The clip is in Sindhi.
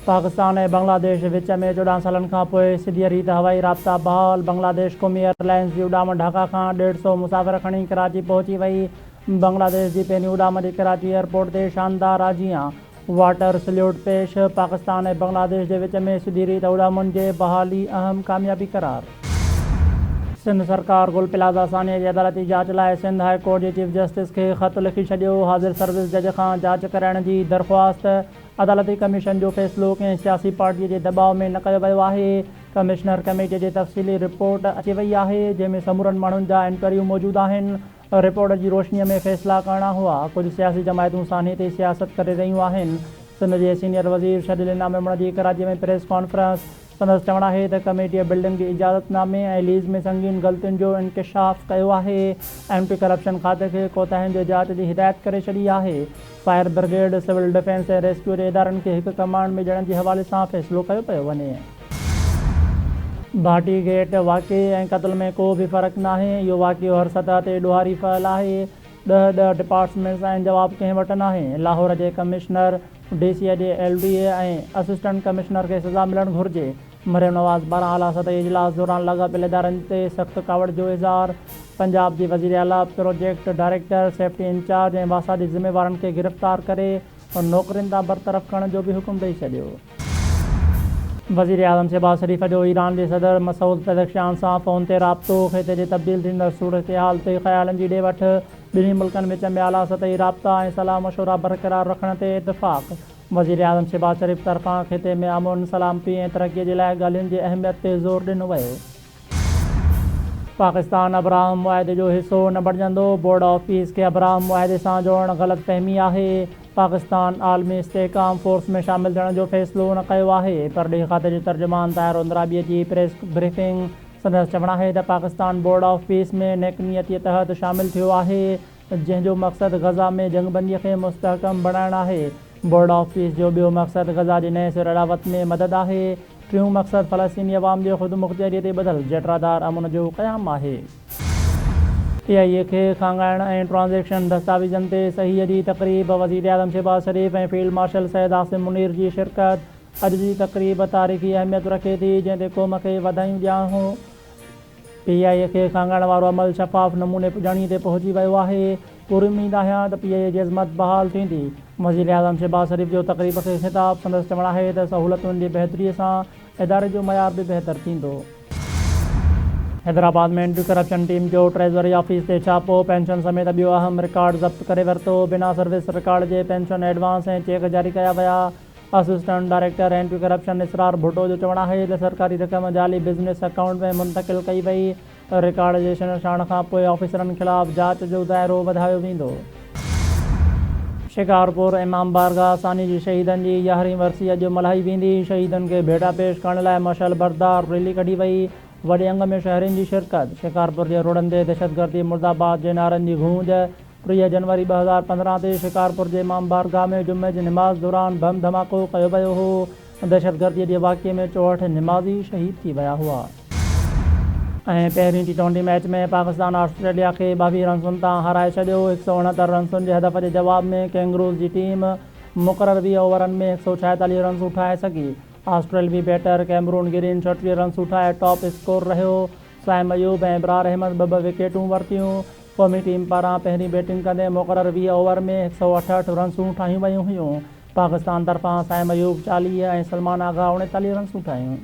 پاڪستان ۽ بنگلاديش وچ ۾ 14 سالن کانپوء سڌيء ريت هوائي رابطا بحال، بنگلاديش قومي ايئرلائنز جي اڏام ڍاڪا کان ڏيڍ سئو مسافر کڻي ڪراچي پهچي وئي، بنگلاديش جي پهرين اڏام جي ڪراچي ايئرپورٽ تي شاندار آجيان، واٽر سليوٽ پيش، پاڪستان ۽ بنگلاديش جي وچ ۾ سڌي ريت اڏامن جي بحالي اهم ڪاميابي قرار. سنڌ سرڪار گل پلازا سانحي جي عدالتي جاچ لاء سنڌ هاء ڪورٽ جي چيف جسٽس کي خط لکي ڇڏيو، حاضر سروس جج کان جاچ ڪرائڻ جي درخواست، عدالتي ڪميشن جو فيصلو ڪنهن سياسي پارٽي جي دٻاء ۾ نه ڪيو ويو آهي، ڪمشنر ڪميٽي جي تفصيلي رپورٽ اچي وئي آهي، جنهن ۾ سمورن ماڻهن جا انٽرويو موجود آهن، رپورٽ جي روشني ۾ فيصلا ڪرڻا هئا، ڪجهه سياسي جماعتون سانحي تي سياست ڪري رهيون آهن، سنڌ جي سينيئر وزير شرجيل انعام ميمڻ جي ڪراچي ۾ پريس ڪانفرنس، سندس چوڻ آهي ته ڪميٽيء بلڊنگ جي اجازت نامي ۽ ليز ۾ سنگين غلطين جو انڪشاف ڪيو آهي، اينٽي ڪرپشن کاتي کي ڪوتاهين جي جاچ جي هدايت ڪري ڇڏي آهي، fire brigade, civil defence ۽ rescue جي ادارن کي هڪ ڪمانڊ ۾ ڏيڻ جي حوالي سان فيصلو ڪيو پيو وڃي. ڀاٽي گيٽ واقعي ۽ قتل ۾ ڪو به فرق ناهي، اهو واقعو هر سطح تي ڏوهاري فعل آهي، ڏهه ڏهه ڊپارٽمينٽس آهن جواب ڪنهن وٽ ناهي، لاهور جي ڪمشنر، ڊي سي جي ايل ڊي اي ۽ اسسٽنٽ ڪمشنر کي سزا ملڻ گهرجي، مريم نواز پاران اعليٰ سطحي اجلاس دوران لاڳاپيل ادارن تي سخت ڪاوڙ جو اظهار، پنجاب جي وزيراعليٰ، پروجيڪٽ ڊائريڪٽر، سيفٽي انچارج ۽ واسا جي ذميوارن کي گرفتار ڪري نوڪرين تان برطرف ڪرڻ جو به حڪم ڏئي ڇڏيو. وزيراعظم شهباز شريف جو ايران جي صدر مسعود پزشڪيان سان فون تي رابطو، خطي جي تبديل ٿيندڙ صورتحال تي خيالن جي ڏي وٺ، ٻنهي ملڪن وچ ۾ اعليٰ سطحي رابطا ۽ صلاح مشورا برقرار رکڻ تي اتفاق، وزيراعظم شهباز شريف طرفان خطي ۾ امن، سلامتي ۽ ترقي جي لاء ڳالهين جي اهميت تي زور ڏنو ويو. پاڪستان ابراهم معاهدي جو حصو نه بڻجندو، بورڊ آف پيس کي ابراهم معاهدي سان جوڙڻ غلط فهمي آهي، پاڪستان عالمي استحڪام فورس ۾ شامل ٿيڻ جو فيصلو نه ڪيو آهي، پرڏيهي کاتي جي ترجمان طاهر اندرابي جي پريس بريفنگ، سندس چوڻ آهي ته پاڪستان بورڊ آف پيس ۾ نيڪ نيتي تحت شامل ٿيو آهي، جنهن جو مقصد غزه ۾ جنگبندي کي مستحڪم بڻائڻ آهي، بورڊ آف پيس جو ٻيو مقصد غزه جي نئين سر اڏاوت ۾ مدد آهي. ٽيون مقصد فلسطيني عوام جي خودمختياري تي ٻڌل جٽادار امن جو قيام آهي. پي آء اي کي خانگائڻ ۽ ٽرانزيڪشن دستاويزن تي صحيح جي تقريب، وزيراعظم شهباز شريف ۽ فيلڊ مارشل سيد عاصم منير جي شرڪت، اڄ جي تقريب تاريخي اهميت رکي ٿي، جنهن تي قوم کي واڌايون ڏيان ٿو. پي آء اي کي خانگائڻ وارو عمل شفاف نموني پڄاڻي تي پهچي ويو آهي، پوري اميد آهيان ته پي آء اي جي عظمت بحال ٿيندي، وزيراعظم شهباز شريف جو تقريب کي خطاب، سندس چوڻ آهي ته سهولتن جي بهتري سان اداري جو معيار به بهتر ٿيندو. حيدرآباد ۾ اينٽي ڪرپشن ٽيم جو ٽريزري آفيس تي ڇاپو، پينشن سميت ٻيو اهم رڪارڊ ضبط ڪري ورتو، بنا سروس رڪارڊ جي پينشن ايڊوانس ۽ چيڪ جاري ڪيا ويا، Assistant director anti corruption Israr Bhutto جو چوڻ آهي ته سرڪاري رقم جعلي بزنس اڪائونٽ ۾ منتقل ڪئي وئي، رڪارڊ جي ڇنڊڇاڻ کانپوء آفيسرن خلاف جاچ جو دائرو وڌايو ويندو. شڪارپور، امام بارگاهه ثاني جي شهيدن جي يارهين ورسي اڄ ملهائي ويندي، شهيدن کي ڀيٽا پيش ڪرڻ لاء مشعل بردار ريلي ڪڍي وئي، وڏي انگ ۾ شهرين جي شرڪت، شڪارپور جي روڊن تي دهشتگردي مرده باد جي نعرن جي گونج، 30 جنوري 2015 تي شڪارپور جي امام بارگاهه ۾ جمعي جي نماز دوران بم ڌماڪو ڪيو ويو هو، دهشتگردي جي واقعي ۾ 64 نمازي شهيد ٿي ويا هئا. ۽ پهرين T twenty match ۾ Pakistan Australia کي 22 رنسن تان هارائي ڇڏيو، 169 رنسن جي هدف جي جواب ۾ ڪينگروز جي ٽيم مقرر 20 اوورن ۾ 146 رنسون ٺاهي سگهي، آسٽريلوي بيٽر ڪيمرون گرين 36 رنسون ٺاهي ٽاپ اسڪور رهيو، صائم ايوب ۽ ابرار احمد ٻه ٻه وڪيٽون ورتيون. قومي ٽيم پاران پهرين بيٽنگ ڪندي مقرر 20 اوور ۾ 168 رنسون ٺاهيون ويون هيون. پاڪستان طرفان صائم ايوب 40 ۽ سلمان آغا 39 رنسون ٺاهيون.